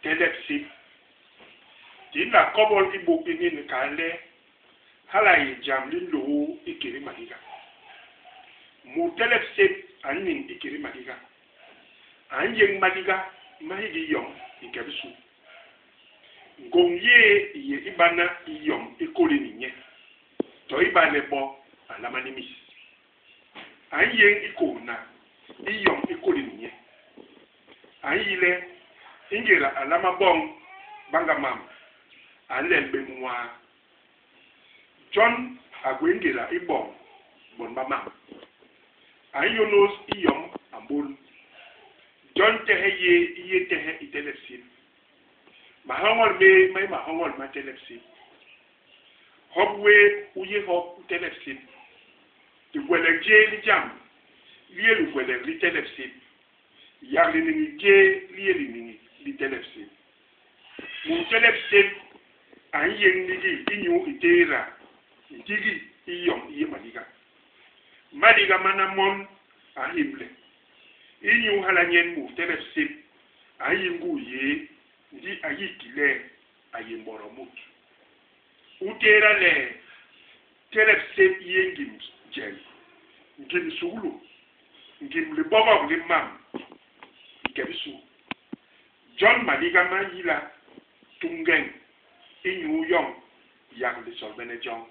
Telepsép. Di nla kobol i buk ini ni kal le hala a yé jam li nlôô ikédé maliga. Mut telepsép a nniñ ikédé maliga. A nyéñ maliga ma hiki yom i ke bisu. Ngôñ yéé i yé i bana i yom i kôli ni nye, to ibale bo a nlama nimis. A nyéñ i kôhna i yom i kôli ni nye. A nyi le i ngéda a nlama boñ bañga mam, a nlel bé mu nwaa. Jon a gwé ngéda i boñ bon ba mam. A nyônôs i yom a mbôn. Jon tehe yé i yé tehe i telepsép. Mahoñol mé ma yé mahoñol ma telepsép. Hop wé u yé hop u telepsép. Ligwelek jé li jam li yé ligwelek li telepsép, yak liniñik jé li yé liniñik li telepsép. Mut telepsép a nyéñ ndigi inyu i tééda ndigi i yom i yé maliga. Maliga mana mon a nhémle. Inyu hala nyen mut telepsép a nyi ngui yé, ndi a yik ki le a yé mbôdô mut. U tééda le telepsép i yé ngim njel, ngim suklu, ngim libogok li mam i ke bisu. Jon maliga ma yila tungeñ inyu yoñ yak lisolbene joñ.